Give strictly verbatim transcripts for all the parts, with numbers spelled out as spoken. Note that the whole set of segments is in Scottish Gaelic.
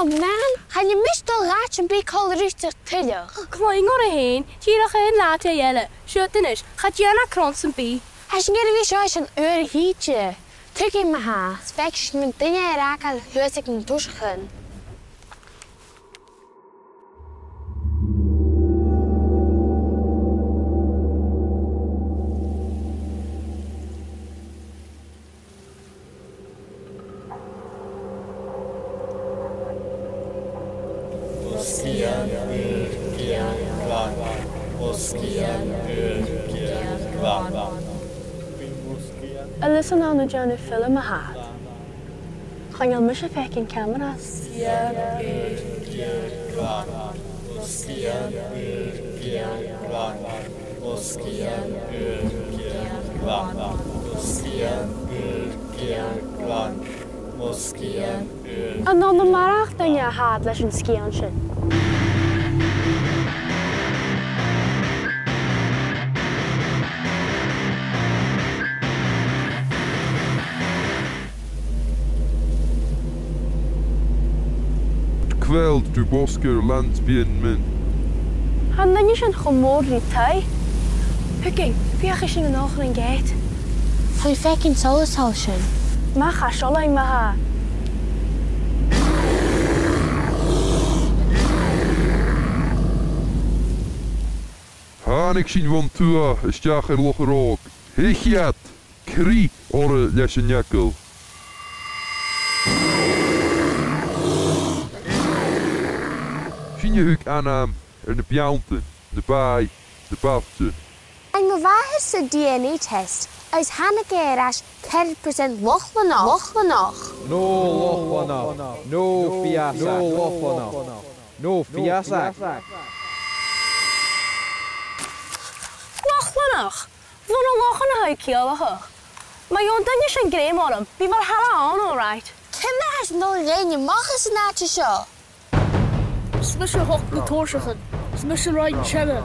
Oh man, chan eil mise a' dol a dh'àite sam bith còmhla riut tuilleadh. Cluinn orm fhèin, dìreach aon latha eile. Siuthad a-nis, cha dèan e cron sam bith. Tha sinn air a bhith seo airson uair a thìde. Tuigidh mi, ma-thà, 's faic sinn an duine air fhàgail shuas aig na tursachan. Mosgian, ur, gian, glan. Mosgian, ur, gian, glan. A bheil thusa an dèanamh film, a Sheumais? Chan eil mise a' faicinn camara. Mosgian, ur, gian, glan. Mosgian, ur, gian, glan. Mosgian, ur, gian, glan. Mosgian, ur, gian, glan. Mosgian, ur. An ann a-màireach duine a tha leis an sgian sin? Kwelt du bosker landsbyen min. Tha an duine sin cho mòr ri taigh. Thugainn, feuchaidh sinn an ochdnar gèit. Tha mi a' faicinn solas thall an sin. Mach à sealladh, ma-thà. Thàinig sinn bhon tuath a-steach air Loch an Ròg. Theich iad! Cridhe orra leis an eagal. Sin a thug ainm air na beanntan, na bàigh, na bailtean. Rinn mo mhàthair-sa D N A test, agus thàinig e air ais ceithir percent Lochlannach. Lochlannach. No Lochlannach. No Fiosach. No Lochlannach. No Fiosach. Lochlannach! Bhon a' Lochan a tha thu a' ciallachadh. Ma gheibh an duine sin grèim orm, bidh mo chara ann, all right. Ciamar a tha sinn a' dol a dh'fhaighinn a-mach às an àite seo? 'S mise a thog na tursachan. 'S mise a rinn an teine.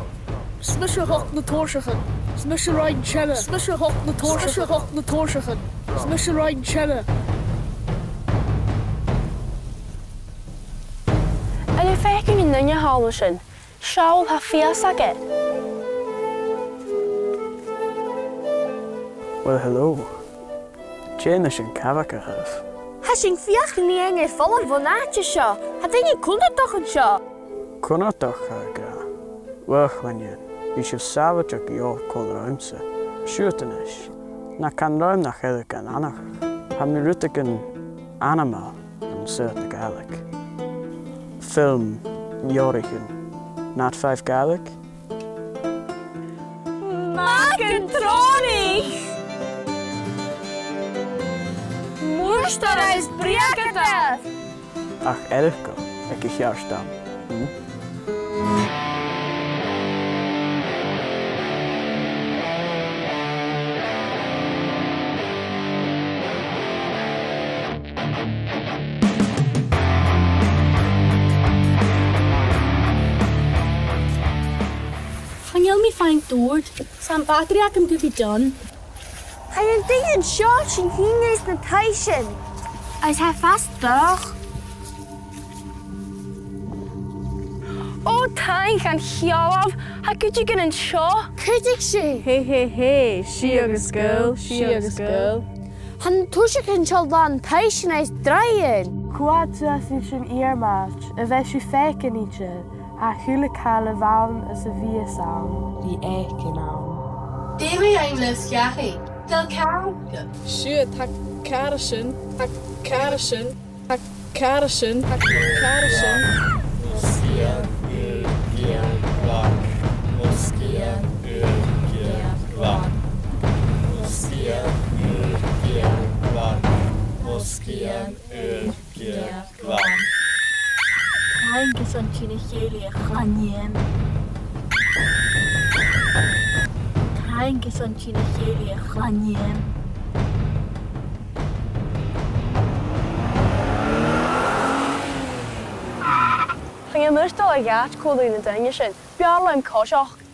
'S mise a thog na tursachan. 'S mise a rinn an teine. 'S mise a thog na tursachan. 'S mise a thog na tursachan. 'S mise a rinn an teine. A bheil thu a' faicinn an duine thall an sin? Seall, tha fios aige. Well, hello. Dè nì sinn, cabhag a thaobh? Tha sinn a' feuchainn ri faighinn air falbh bhon àite seo. Tha daoine cunnartach an seo. Cunnartach, tha thu ag ràdh? Well, chlann, bidh sibh sàbhailte gu leòr còmhla riumsa. Siuthad a-nis. Na can rium nach eil gan aithneachadh. Tha mi rudeigin ainmeil ann an saoghal na Gàidhlig. Film, leabhraichean. Not Five Gaelic? Mac an Trònaich! Mustard is breac a tha! Ach eireachdail aig a' cheart àm. Hmm? Chan eil mi a' faighinn dùrd, 's tha am battery agam gu bhith done. Chan eil an duine an seo, sinn fhìn is na taibhsean. Agus tha e a' fàs dorch. Ò, taing dhan t-sealladh, tha cuideigin an seo. Cuideigin! Hey, hey, hey, sìth agus gaol, sìth agus gaol. Tha na tursachan seo làn taibhsean is draoidhean. Cò às a tha sinn iarmailt, a bheil sibh a' faicinn idir? Tha a h-uile càil a bh' ann is a bhios ann. Bidh fhaicinn ann. Dè mu dheidhinn leth-sgeadachadh? Dè tha ceàrr agad? Siuthad, tha ceàrr an sin, tha ceàrr an sin, tha ceàrr an sin, tha ceàrr an sin. Mosgian, ur, gian, glan. Mosgian, ur, gian, glan. Mosgian, ur, gian, glan. Mosgian, ur, gian, glan. Taing airson tighinn a chèilidh, a chlann-nighean. Taing airson tighinn a chèilidh, a chlann-nighean. Chan eil mise a' dol a dh'àite còmhla ri na daoine sin. B' fheàrr leam coiseachd.